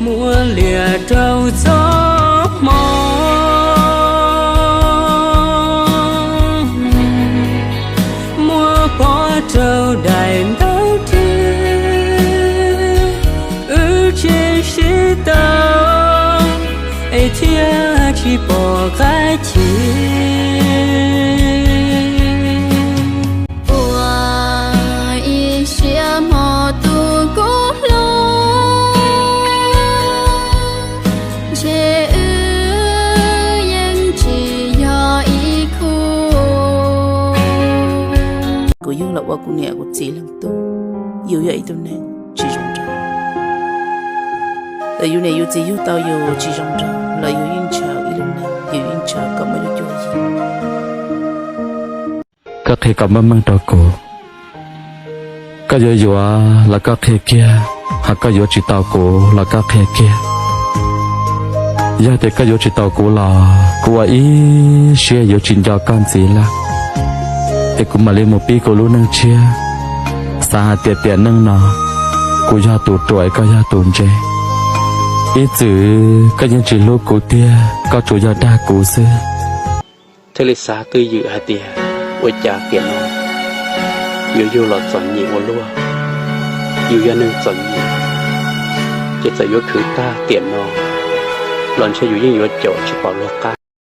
Muab liam rau txoj hmoo, muab pov rau daim ntaub rhe, wb tseem sib tau es thiaj tsis pom qab chim. Ua ib siab hmo tus kuj hlub, ntshe wb yeej tsis yog ib khub. Kuv yug los ua kuv niam kuv txiv leej tub, yus yog ib tug neeg tsis zoo nraug. Txawm yus niam yus txiv yug tau yus tsis zoo nraug los yus yeej ntshaw ib lub neej, yus yeej ntshaw kom muaj lub cuab yig. Koj qhia kom meej meej rau kuv, koj yuav yuav los koj qhia kiag, ho koj yuav tsis tau kuv los koj qhia kiag. Yog tias koj yuav tsis tau kuv los kuv ua ib siab yuav tsis nco koj ntxiv lawm, es kuv mam li mus pib kuv lub neej tshiab. Xav hais tias tiam neej no kuv yog tus ruam es koj yog tus ntse. Ib txwm koj yeej tsis hlub kuv tiag, koj tsuas yog dag kuv xwb. Thiaj li xav twj ywm hais tias ua cas tiam no yuav yug los txom nyem ua luaj. Yus yog neeg txom nyem, ces txawm yuav khwv tag tiam no los ntshe yus yeej yuav caum tsis pom luag qab.